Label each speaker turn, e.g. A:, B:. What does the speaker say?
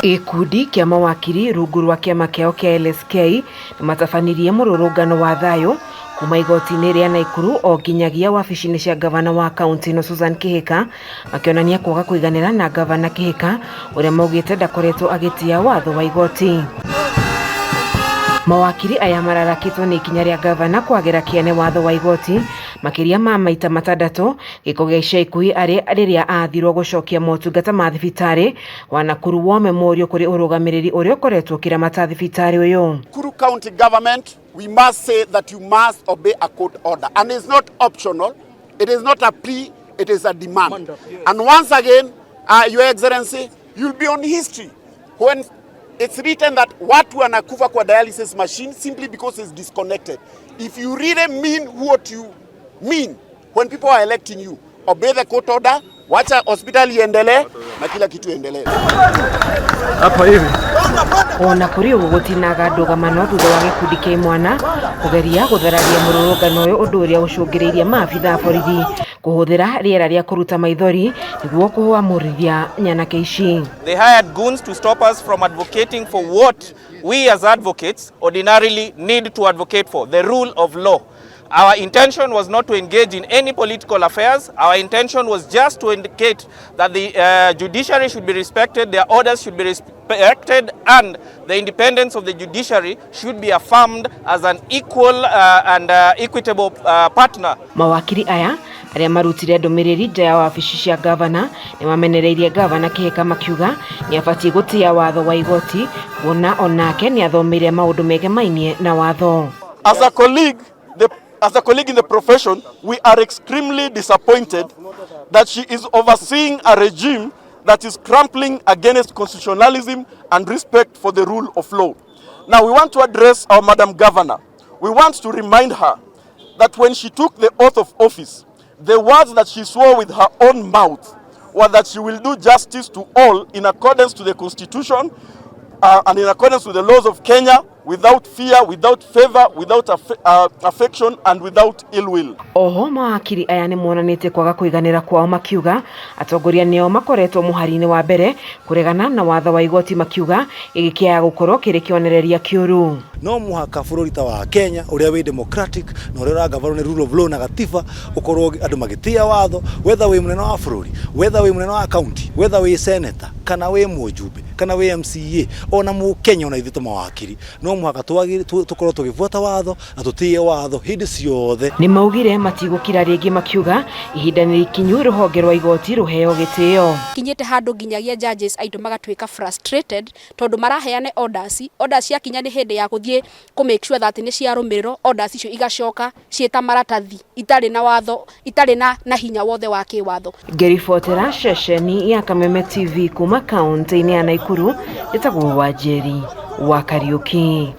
A: Gĩkundi kĩa mawakiri rungu rwa kĩama kĩao kĩa LSK nĩmatabanirie mũrũrũngano wa thayũ kuma igoti-inĩ rĩa Naikuru o nginyagia wabici-inĩ cia ngavana wa kaunti ĩno Susan Kihika, makĩonania kwaga kũiganĩra na ngavana Kihika ũrĩa maugĩte ndakoretwo agĩtĩa watho wa igoti. Mawakiri aya mararakĩtwo nĩ ikinya rĩa ngavana kwagĩra kĩene watho wa igoti makĩria ma maita matandatũ gĩko gĩa ica ikuhĩ arĩ rĩrĩa aathirwo gũcokia motungata ma thibitarĩ wa Nakuru War Memorial kũrĩ ũrũgamĩrĩri ũrĩa ũkoretwo ũkĩramata thibitarĩ ũyũ.
B: Nakuru County Government, we must say that you must obey a court order. And it's not optional, it is not a plea, it is a demand. And once again, Your Excellency, you'll be on history when it's written that watu wanakufa kwa dialysis machine simply because it's disconnected. If you really mean what you mean when people are electing you, obey the court order, wacha hospitali iendelee na kila kitu iendelee.
C: Hapa hivi.
A: Ona kũrĩ ũguo gũtinaga ndũgamano thutha wa gĩkundi kĩa imwana kũgeria gũthararia mũrũrũngano ũyũ, ũndũ ũrĩa ũcũngĩrĩirie maabitha a borithi kũhũthĩra rĩera rĩa kũruta maithori nĩguo kũhũamũrithia nyanake ici.
D: They hired goons to stop us from advocating for what we as advocates ordinarily need to advocate for, the rule of law. Our intention was not to engage in any political affairs. Our intention was just to indicate that the judiciary should be respected, their orders should be respected, and the independence of the judiciary should be affirmed as an equal and equitable partner.
A: Mawakiri aya arĩa marutire ndũmĩrĩri nja ya wabici cia ngavana nĩ mamenereirie ngavana Kihika makiuga nĩ abatiĩ gũtĩa watho wa igoti kuona onake nĩ athomeire maũndũ megemainie na watho.
E: As a colleague in the profession, we are extremely disappointed that she is overseeing a regime that is crumpling against constitutionalism and respect for the rule of law. Now, we want to address our Madam Governor. We want to remind her that when she took the oath of office, the words that she swore with her own mouth were that she will do justice to all in accordance to the Constitution and in accordance with the laws of Kenya, without fear, without favor, without affection, and without ill will.
A: Oho mawakiri aya nĩ monanĩtie kwaga kũiganĩra kwao makiuga atongoria nĩo makoretwo mũhari-inĩ wa mbere kũregana na watho wa igoti, makiuga gĩkĩ kĩaga gũkorwo kĩrĩ kĩonereria kĩũru.
F: No mũhaka bũrũri ta wa Kenya ũrĩa wĩ democratic na ũrĩa ũragavarwo nĩ rule of law na gatiba ũkorwo andũ magĩtĩa watho, whether wĩ mũnene wa bũrũri, whether wĩ mũnene wa county, whether wĩ senator kana wĩ mũjumbe kana wĩ MCA, ona mũkenya, ona ithuĩ ta mawakiri no mũhaka tũkorwo tũgĩbuata watho na tũtĩe watho hĩndĩ ciothe.
A: Nĩ maugire matigũkira rĩngĩ, makiuga ihinda nĩ ikinyu rũhonge rwa igoti rũheo gĩtĩo.
G: Kinyĩte handũ nginyagia judges aitũ magatuĩka frustrated tondũ maraheane orders, orders ciakinya nĩ hĩndĩ ya gũthiĩ kũ make sure that nĩ ciarũmĩrĩrwo, orders icio igacoka ciĩ ta maratathi itarĩ na watho, itarĩ na hinya wothe wa kĩwatho.
A: Ngĩribotera ceceni ya Kameme TV kuma kaunti-inĩ ya Naikuru, ĩtagwo Wanjeri wa Kariuki.